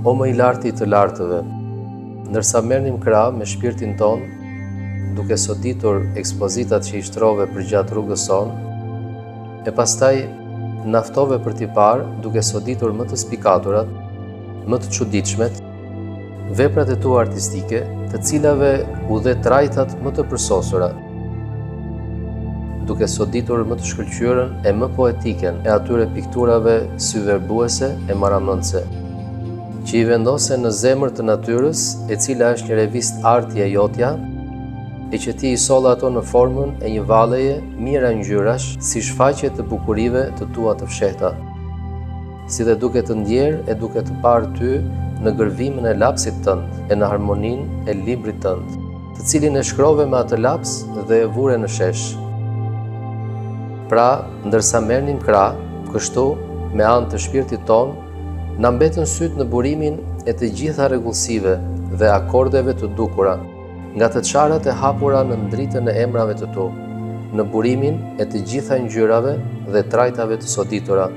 O më i larti i të lartëve, ndërsa merrnim krah me shpirtin tonë, duke soditur ekspozitat që i shtrove përgjatë rrugës sonë, e pastaj na ftove për t'i parë duke soditur më të spikaturat, më të çuditshmet, veprat e tua artistike, të cilave u dhe trajtat më të përsosura, duke soditur më të shkëlqyerën e më poetiken e atyre pikturave syverbuese e marramendëse, që i vendose në zemër të natyrës, e cila është një revistë arti e jotja, e që ti i solle ato në formën e një valleje mijëra ngjyrash si shfaqje të bukurive të tua të fshehta. Si dhe duke të ndjerë e duke të parë ty në gërvimën e lapsit tënd e në harmoninë e librit tënd, të cilin e shkrove me atë laps dhe e vure në shesh. Pra, ndërsa merrnim krah, kështu, me anë të shpirtit tonë, na mbetën sytë në burimin e të gjitha rregullsive dhe akordeve të dukura, nga të çarat e hapura nën dritën e emrave të tu, në burimin e të gjitha ngjyrave dhe trajtave të soditura,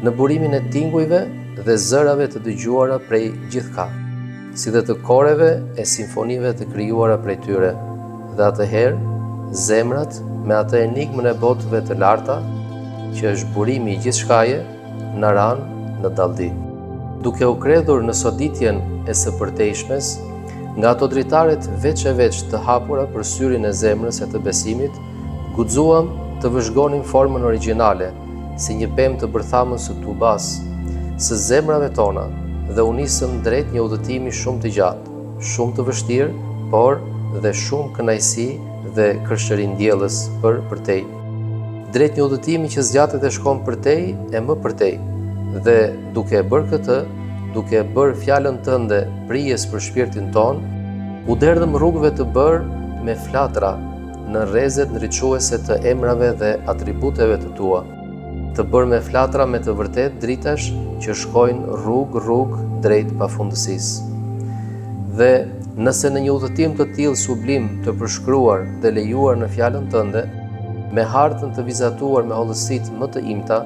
në burimin e tingujve dhe zërave të dëgjuara prej gjithkah, si dhe të koreve e simfonive të krijuara prej tyre, dhe atëherë, zemrat me atë enigmën e botëve të larta, që është burimi i gjithçkaje, na ranë në dalldi. Duke u kredhur në soditjen e së përtejshmes, nga ato dritaret veç e veç të hapura për syrin e zemrës e të besimit, guxuam të vëzhgonim formën origjinale, si një pemë të bërthamës së Tubasë, së zemrave tona dhe u nisëm drejt një udhëtimi shumë të gjatë, shumë të vështirë, por dhe shumë kënaqësi dhe kërshëri ndjellës për përtej. Drejt një udhëtimi që zgjatet e shkon përtej e më përtej. Dhe duke e bërë këtë, duke e bërë fjalën tënde prijës për shpirtin tonë, u derdhëm rrugëve të bërë me flatra në rrezet ndriçuese të emrave dhe atributeve të tua, të bërë me flatra me të vërtetë dritash që shkojnë rrugë rrugë drejt pafundësisë. Dhe nëse në një udhëtim të tillë sublim të përshkruar dhe lejuar në fjalën tënde, me hartën të vizatuar me hollësitë më të imta,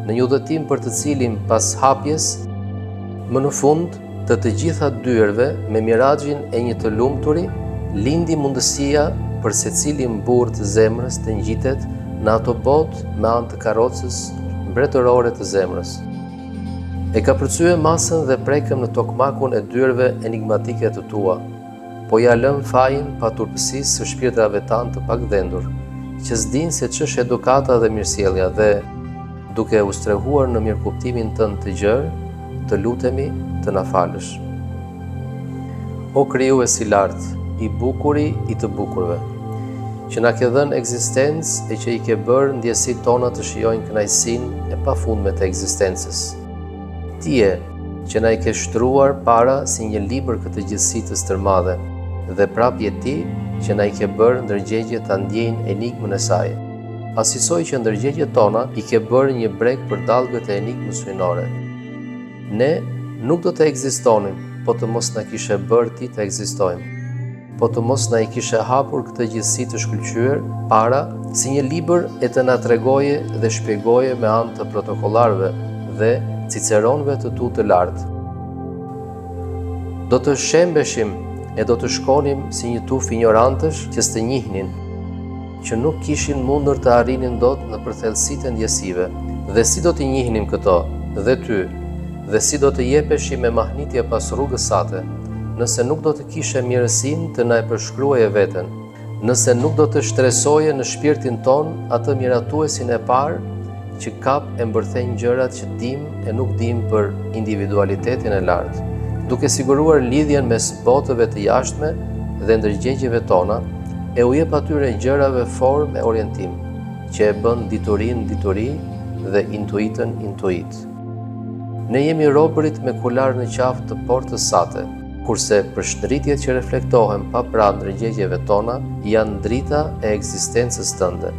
në një udhëtim për të cilin pas hapjes, më në fund të të gjitha dyerve me miraxhin e një të lumturi, lindi mundësia për secilin burrë të zemrës të ngjitet në ato botë me anë të karrocës mbretërore të zemrës. E kapërcyem masën dhe prekëm në tokmakun e dyerve enigmatike të tua. Po ia lëmë fajin paturpësisë së shpirtrave tanë të pagdhendur, që s'dinë se ç'është edukata dhe mirësjellja dhe, duke u strehuar në mirëkuptimin tënd të gjerë, të lutemi të na falësh. O Krijues i Lartë, i bukuri i të bukurve, që na ke dhënë ekzistencë e që i ke bërë ndjesitë tona të shijojnë kënaqësinë e pafundme të ekzistencës. Ti je që na i ke shtruar para si një libër këtë gjithësi të stërmadhe dhe prapë je ti që na i ke bërë ndërgjegjet ta ndjejnë enigmën e saj. Asisoj që ndërgjegjet tona i ke bërë një breg për dallgët e enigmës hyjnore. Ne nuk do të ekzistonim po të mos na kishe bërë ti të ekzistojmë. Po të mos na i kishe hapur këtë gjithësi të shkëlqyer para si një libër e të na tregoje dhe shpjegoje me anë të protokollarëve dhe ciceronëve të tu të lartë. Do të shembeshim e do të shkonim si një tufë injorantësh që s'të njihnin, që nuk kishin mundur të arrinin dot nëpër thellësitë e ndjesive. Dhe si do t'i njihnim këto, dhe ty, dhe si do të jepeshim me mahnitje pas rrugës sate, nëse nuk do të kishe mirësinë të na e përshkruaje veten, nëse nuk do të shtresoje në shpirtin tonë atë miratuesin e parë që kap e mbërthen gjërat që dimë e nuk dimë për individualitetin e lartë, duke siguruar lidhjen mes botëve të jashtme dhe ndërgjegjeve tona, e u jep atyre gjërave formë e orientim, që e bën diturinë dituri dhe intuitën intuitë. Ne jemi robërit me kular në qafë të portës sate, kurse përshndritjet që reflektohen pa pra ndërgjegjeve tona janë drita e ekzistencës tënde.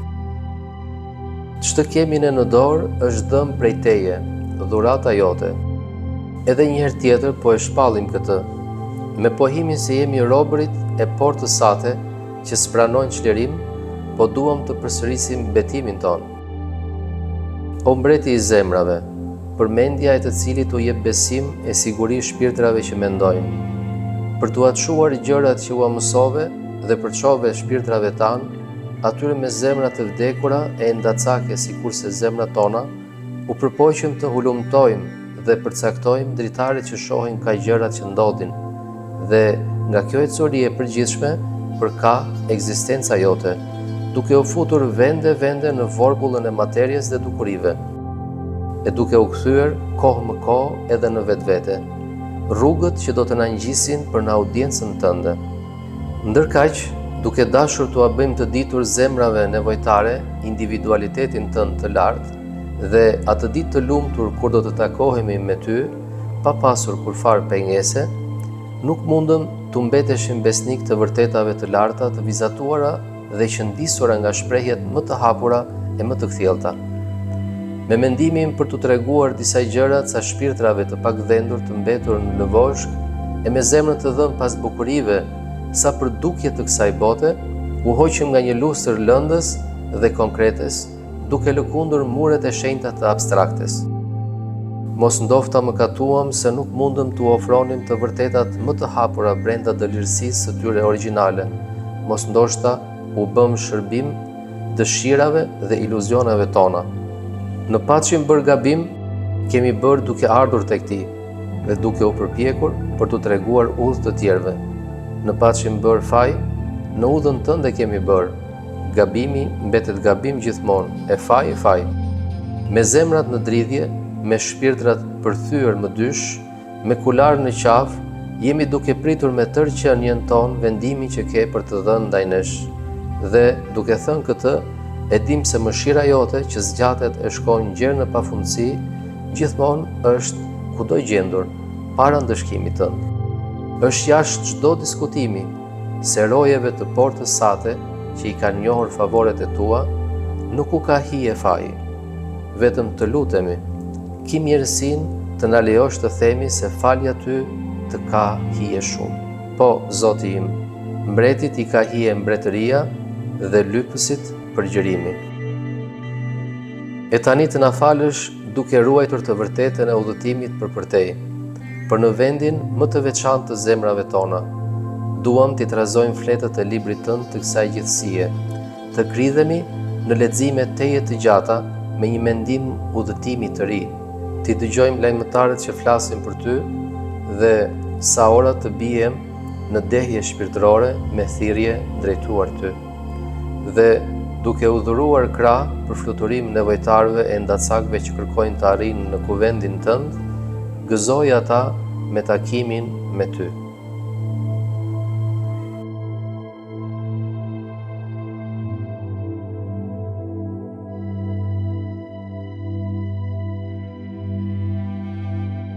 Ç'të kemi ne në dorë është dhënë prej teje, dhurata jote. Edhe një herë tjetër po e shpallim këtë, me pohimin se jemi robërit e portës sate që s'pranojnë çlirim, po duam të përsërisim betimin tonë. O mbreti i zemrave, Përmendja e të cilit u jep besim e siguri shpirtrave që mendojnë. Për t'ua çuar gjërat që ua mësove dhe përçove shpirtrave tanë, atyre me zemra të vdekura e endacake sikurse zemrat tona, u përpoqëm të hulumtojmë dhe përcaktojmë dritaret që shohin kah gjërat që ndodhin, dhe nga kjo ecuri e përgjithshme për kah ekzistenca jote, duke u futur vende-vende në vorbullën e materies dhe dukurive, e duke u kthyer kohë më kohë edhe në vetvete, rrugët që do të na ngjisin për në audiencën tënde. Ndërkaq, duke dashur t'ua bëjmë të ditur zemrave nevojtare individualitetin tënd të lartë dhe atë ditë të lumtur kur do të takohemi me ty, pa pasur kurrfarë pengese, nuk mundëm t'u mbeteshim besnikë të vërtetave të larta të vizatuara dhe qëndisura nga shprehjet më të hapura e më të kthjellta. Me mendimin për t'u treguar disa gjëra ca shpirtrave të pagdhendur të mbetur në lëvozhgë e me zemrën të dhënë pas bukurive sa për dukje të kësaj bote, u hoqëm nga një lustër lëndës dhe konkretes, duke lëkundur muret e shenjta të abstraktes. Mos ndofta mëkatuam se nuk mundëm t'u ofronim të vërtetat më të hapura brenda dëlirësisë së tyre origjinale, mos ndoshta u bëmë shërbim dëshirave dhe iluzioneve tona. Në paçim bërë gabim, kemi bërë duke ardhur tek ti dhe duke u përpjekur për t'u treguar udhë të tjerëve. Në paçim bërë faj, në udhën tënde kemi bërë, Gabimi mbetet gabim gjithmonë, e faji faj. Me zemrat në dridhje, me shpirtrat përthyer më dysh, me kularë në qafë, jemi duke pritur me tërë qenien tonë vendimin që ke për të dhënë ndaj nesh. Dhe, duke thënë këtë, e dimë se mëshira jote që zgjatet e shkon gjer në pafundësi, gjithmonë është kudo gjendur, para ndëshkimit tënd. Është jashtë çdo diskutimi, se rojeve të portës sate që i kanë njohur favoret e tua, nuk u ka hije faji. Vetëm të lutemi, ki mirësinë të na lejosh të themi se falja ty të ka hije shumë. Po, Zoti im, mbretit i ka hije mbretëria dhe lypësit përgjërimi. E tani të na falësh duke ruajtur të vërtetën e udhëtimit për përtej, për në vendin më të veçantë të zemrave tona. Duam t'i trazojmë fletët e librit tënd të kësaj gjithësie, të kridhemi në lexime tejet të gjata me një mendim udhëtimi të ri, t'i dëgjojmë lajmëtarët që flasin për ty dhe sa ora të biem në dehje shpirtërore me thirrje drejtuar ty. Dhe duke u dhuruar krah për fluturim nevojtarëve e endacakëve që kërkojnë të arrijnë në kuvendin tënd, gëzoji ata me takimin me ty.